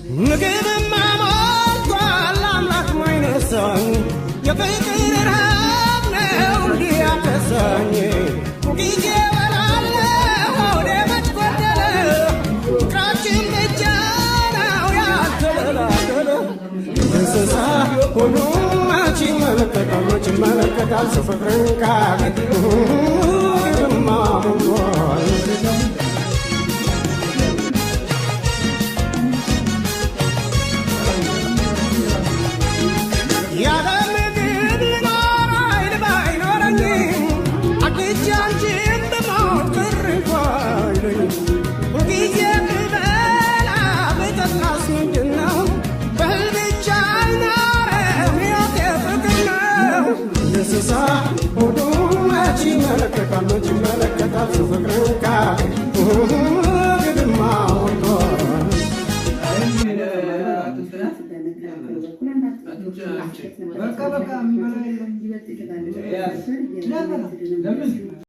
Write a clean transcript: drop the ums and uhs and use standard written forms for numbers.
ምግብማ ሞልቷል አምላክ ማይነሳኝ፣ የፍቅር ረሃብ ነው እንዲህ ያከሳኝ። ጊዜ እበላለሁ ሆዴ መች ጎደለ፣ ፍቅራችን ብቻ ነው ያልተደላደለ። እንስሳ ሁሉ መች ይመለከታል፣ መች ይመለከታል ሰው ፍቅርን ካገኘ ምግብማ ሞልቷል። ያለ ምግብ ልኖር ኃይል ባይኖረኝም፣ አግኝቼ አንቺን ብሞት ቅር እንኳ አይለኝም። ሁልጊዜ ብበላ ብጠጣስ ምንድን ነው? በእህል ብቻ አይኖርም ሕይወቴ ፍቅር ነው። እንስሳ ሆዱ መች ይመለከታል፣ መች ይመለከታል ሰው ፍቅርን ካገኘ ምግብማ ሞልቷል። በቃ በቃ የሚበላ የለም። ለምን?